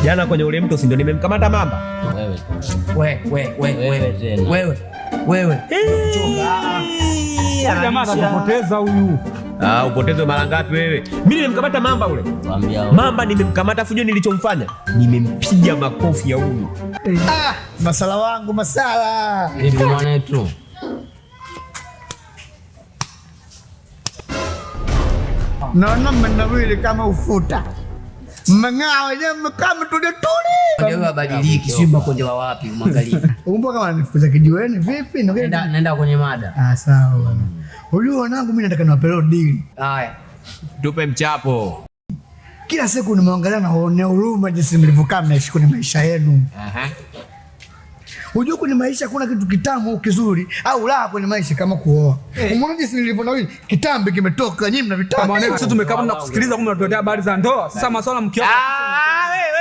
Jana kwenye ule mto si ndio nimemkamata mamba? Wewe. We, we, we, Wewe we. tena. Wewe. Wewe. Jamaa atakupoteza huyu. Ah, upotezwe mara ngapi wewe? Mimi nimemkamata mamba ule. Waambia Mamba nimemkamata, afu jua nilichomfanya? Nimempiga makofi ya huyu. Ah, masala wangu masala. Vipi mwanetu? Naona mmenawili kama ufuta. Mmeng'aa wenyewe kama tuli tuli. Ndio abadiliki, sio makonde wa wapi umwangalie. Umbo kama ananifukuza kijiweni vipi? Nenda nenda kwenye mada. Ah, sawa bwana. Unajua wanangu, mimi nataka niwape leo deal. Haya. Tupe mchapo. Kila siku nimeangalia na waonea huruma jinsi mlivyokaa mnaishi kwenye maisha yenu. Aha. Unajua kwenye maisha kuna kitu kitamu au kizuri au raha kwenye maisha kama kuoa. Umeona jinsi nilivyonawili, kitambi kimetoka, nyinyi mna vitambi. Mwanetu, sisi tumekaa na kusikiliza kumbe unatuletea habari za ndoa. Sasa maswala mkio Ah, wewe.